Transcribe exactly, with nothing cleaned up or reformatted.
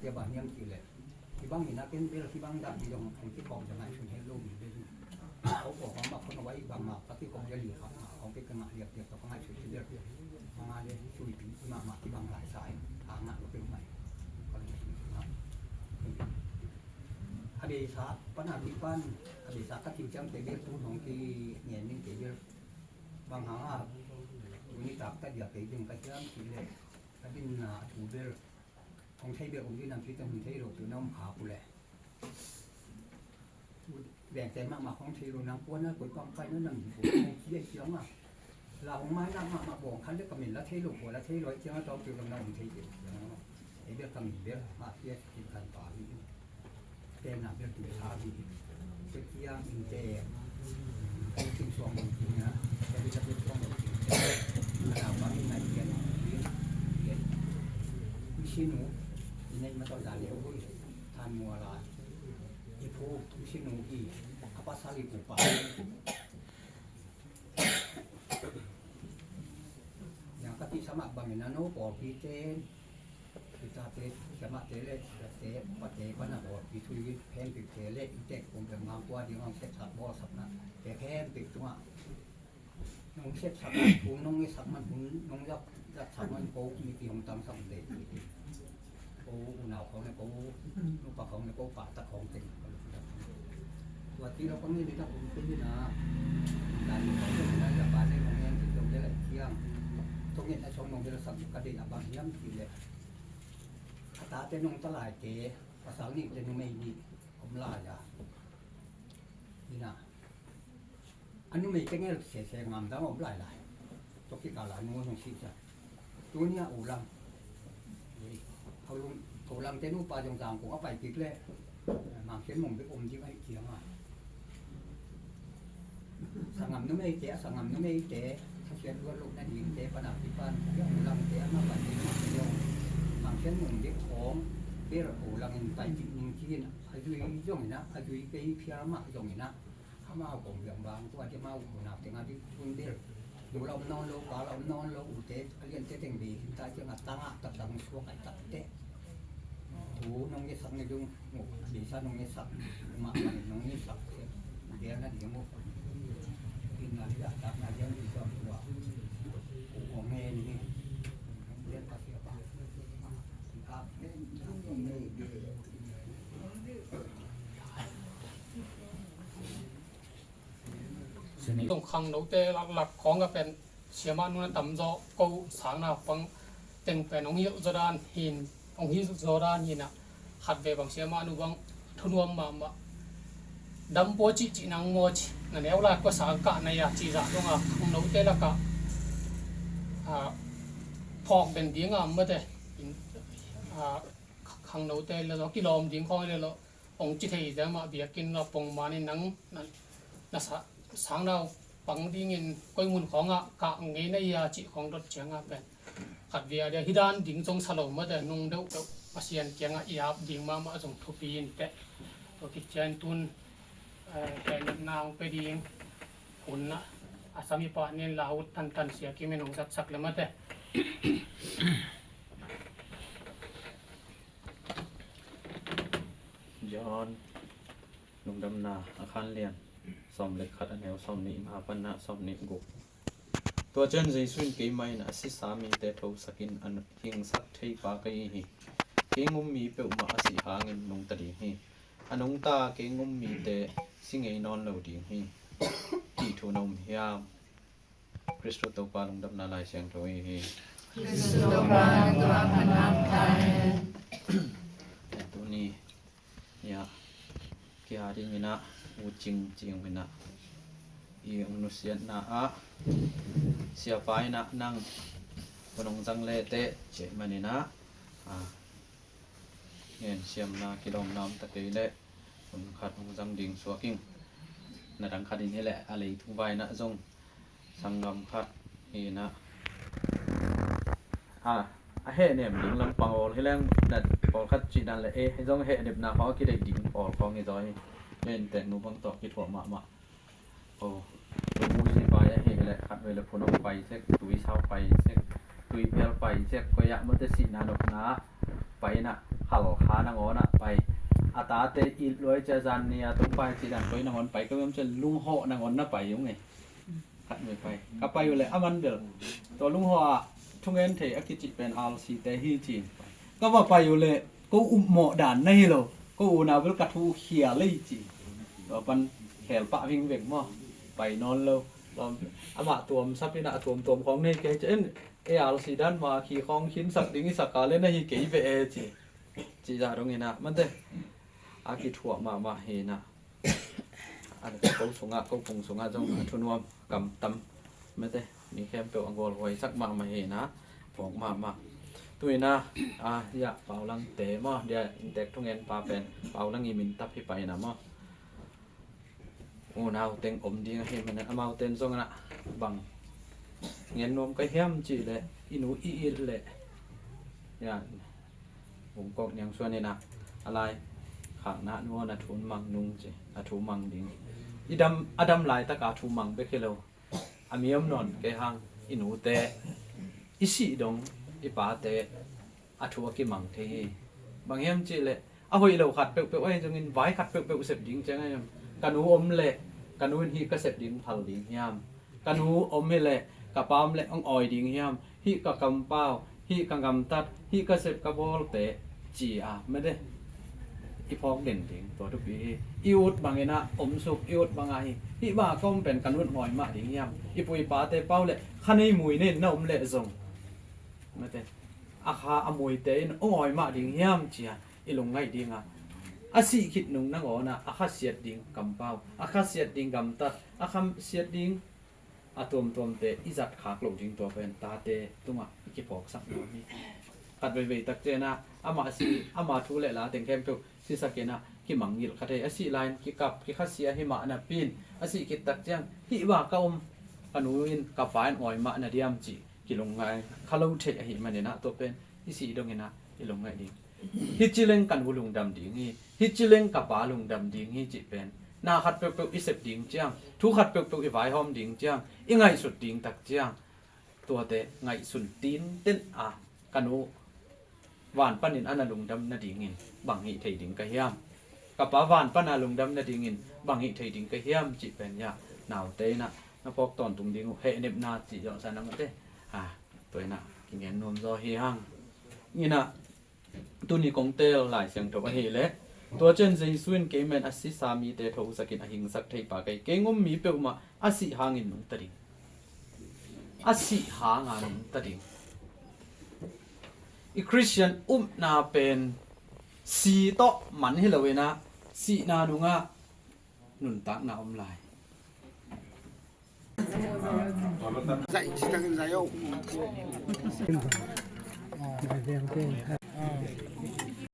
Tua bang hiam cih leh, hih bang in a ken bel hih bang dah ding dong hong kikhawm ding ngaihsun het lo ding bel hi. Ko ko hong mak khon a wai bang mah ka kikhawm ding li kha, hong pek ka ngah liak liak ka ngaihsun hi bel. Manga le sui pi mah mah hih bang lai sa in a ngah lo pek mai. Ka lungsim ngah. A beisa pan a kipan, a beisa ka cih ciang te bel tu hong ki ngen ning te bel. Bang hang a tuni tak ta dia pe ding ka hiam cih leh, ka din na a tu bel. Hong thei bek om ding nam ci teng hong thei lo tu na om kha ku leh. Veng te mahmah hong thei lo nang kuan a koi pang kai na nam hong ci a ciang a. La hong mai na mahmah bawng khan le ka min la thei lo kua la thei lo a ciang a tawng tu lam na hong thei bek ciang a. Ei bek ka min bek ma pia kin kan pa hi. Te na bek tu sa hi. Te ciang in te. Ei kin suang lo kin na. Te bek la bek suang lo kin. Na la pa min na kin. Kin. Kin sinu. Kin ei ma tawh za leu hui. Than mua la. I phu i sinu i a pasal i kupa. Yang ka ti sama bangin a no pawlpi te, i tate, sama te le, te, pate, pana pawlpi thui, pen pi te le, i tek kum pe mang kua ding ang set sat bawl sapna, te pen pi tunga. Nong set sak man, kung nong nge sak man, kung nong zat, zat sak man, ko mi ti hong tam sak de. Ko unau khong le, ko nupa khong le, ko pa tak khong teng. Tua ti lo ko nge di tak kung ti na. Dan ni ko na ya pa le nong nge ti dong de la tiang. Tong nge na song nong de la sak ka de a bang hiam ti le. Ka ta te nong ta lai te, pasal ni te numei ni om lai a. Ni na. A numei teng el sese ngam dang om lailai. Tua kikal a nu nong sih ciang. Tuni a u lang. U lang te nupa zong zang kong a pai kik leh. Mang Sian Mung bek om ding ahih ciang a. Sanggam numeite, a sanggam numeite, Kha Sian luat loh nadingte, pan a kipan, a u langte, a ma pan ding mah zong. Mang Sian Mung bek khawng, bel u lang in pai kik ning ci in, a zui zong in a, a zui kei phial mah zong in a. Amau kong biang bang tua te mau unau teng a ding tun bel. Nu la om nawn lo, pa la om nawn lo, u te a lian te teng be hin ta ciang a tang a tak tang suak a tak te. Tu nong nge sak ne dung, mu a be sa nong nge sak, ma ma nong nge sak te. Bel na ding mu. Tin na li da tak na lian di sa tua. U ong nge ni. Bel pa sia pa. A, Tong khangnote laklak khawng a pen siamah nu na tamzaw ko sang na pang teng pen hong hilh zaw dan hin, hong hilh zaw dan hin a khat ve bang siamah nu bang thunuam mahmah dam pua cihcih nang maw ci na neu lai kua sang kah na ia cih zah dong a khangnote lakah a phawk den ding a mate khangnote le zaw kilawm ding khawng le lo. Hong ci thei ziau mah biakinn la pong man in nang na, na sa, sang nau pang dingin koi mun khawngah kah ngei na ia cih khawng dot ciangah pen khat via dia hi dan ding zong sa lo mate nung deuh deuh Pasian kiangah i ap ding mahmah zong thupi in teh. Tua kician tun eh, hehnemna hong pe ding hun ah a sami pah nin la ut tantan sia kimin hong zatsak le mate. John Lungdamna a khan lian sawm le khat a neu sawm nih nga panna sawm nih guk. Tua cian Jesu in keimah in a sisa mite thosakin a hingsak theipa ka hi hi. Kei ngum mi peuhmah a sih hangin nungta ding hi. A nungta kei ngum mite si ngei nawn lo ding hi. Ti thu na um hiam? Kristu Topa lungdamna Lai Siangtho hi hi. Kristu Topa nang tua phanang ta hen. Tuni ia kia ding ina u cing cing ina i ung nusiatna ah siapa ina nang unong zang le te ceh man ina a ngen siamna kilawmna om ta kei le un khat ung zang ding suak ing. Na dang khat in hi le a lei tung vai na zong sanggam khat hi na. A, a hehnem ding lampang awl hi leng na pawlkhat cih dan le e hi zong hehnepna khawng a kideih ding pawl khawng hi zaw hi. Len tek nu bang tawh kithuah mahmah. O, tu mu si pai a hi le khat vei le phun awl pai sek, tui sau pai sek, tui phial pai sek, koi ah mate sihna nopna pai na. Halkha nangawn ah pai. A tate it luai cia zan ni a tung pai ci dan koi nangawn pai ka miam cia lunghawh nangawn na pai ung e. Khat mai pai ka pai uh le a man bel tua lunghawh ah thungen thei a kicih pen R C te hi ci. Ka va pai uh le ko upmawh dan na hi lo. Ko unau bel ka thu khia lei ci. Tua pan khel pah vingveng maw. Pai nawn lo. Amah tuam sapin a tuamtuam khawng nei kei ci in. A R C dan ma khi khawng khinsak ding i sak a le na hi kei ve e ci. Ci zah dong inah mate a kithuah mahmah hi inah. A ko sungah ko phung sungah zong a thunuam kamtam mate mi khempeuh a gualhuaisak mahmah hi inah phawk mahmah. Tu inah a hiah Paulangte maw dia inntek thungen pa pen Paulang i min tap hi pai inah maw. Unau teng om ding ahi manin amaute in zong inah bang ngen nuam ka hiam cih leh i nu i it leh ya Bungkok Niang Suan inah a lai khakna nu a thu mang nung ci a thu mang ding i dam a dam laitaka thu mang bek hi lo. A mi om nawn kei hang i nute i sih dong i pate a thu a kimang thei hi. Bang hiam cih leh a hoih lo khat peuhpeuh ahi zongin vai khat peuhpeuh sep ding ciang ahi hiam? Ka nu om leh ka nu in hih ka sep ding phal ding hiam? Ka nu om hi leh ka pa om leh hong awi ding hiam? Hih ka kampau, hih ka gamtat, hih ka sep ka bawlte ci a mede i phawk den ding tua thupi hi. I ut bangin ah om suk i ut bangah hi. Hih bangah ka om pen ka nu in hong awi mah ding hiam? I pu i pate pau leh kha nei mui nei in na om leh zong mede a kha a muite in hong awi mah ding hiam cia i lungngaih dingah a sih khit nung nangawnah a khasiat ding kampau, a khasiat ding gamtat, a khasiat ding a tuamtuamte i zat khak loh ding tua pen tate tungah i kiphawksak nuam hi. Khat veivei tak cianah amah si ama thu le la teng khempeuh sisakinah kimangngilh kha thei a sih lain kikap kikhasia hi mah napi in a sih khit tak ciang hih bangah ka om ka nu in ka pa in awi mah na diam cih kilungngai kha lo theih ahi maninah tua pen i sih donginah i lungngaih ding. Hih ci leng ka nu lungdam ding hi, hih ci leng ka pa lungdam ding hi cih pen na khat peuhpeuh i sep ding ciang thu khat peuhpeuh i vaihawm ding ciang i ngaihsut ding tak ciang tuate ngaihsun tinten a ka nu van panin a na lungdam nadingin bang hih thei ding ka hiam? Ka pa van pana lungdam nadingin bang hih thei ding ka hiam cih pen ya naute inah na phawk tawntung ding uh hehnepna cih zawhsan a mate. Tua inah kingen nuam zaw hi hang. Inah tuni kong teel Lai Siangtho ahih leh tua cian Jesu in keimen a sisa mite thosakin a hingsak thei pa kei kei ngom mi peuhmah a sih hangin nungta ding. A sih hanga nungta ding. I Khristian upna pen si tawh man hi loinah sihna nungah nuntakna om lai.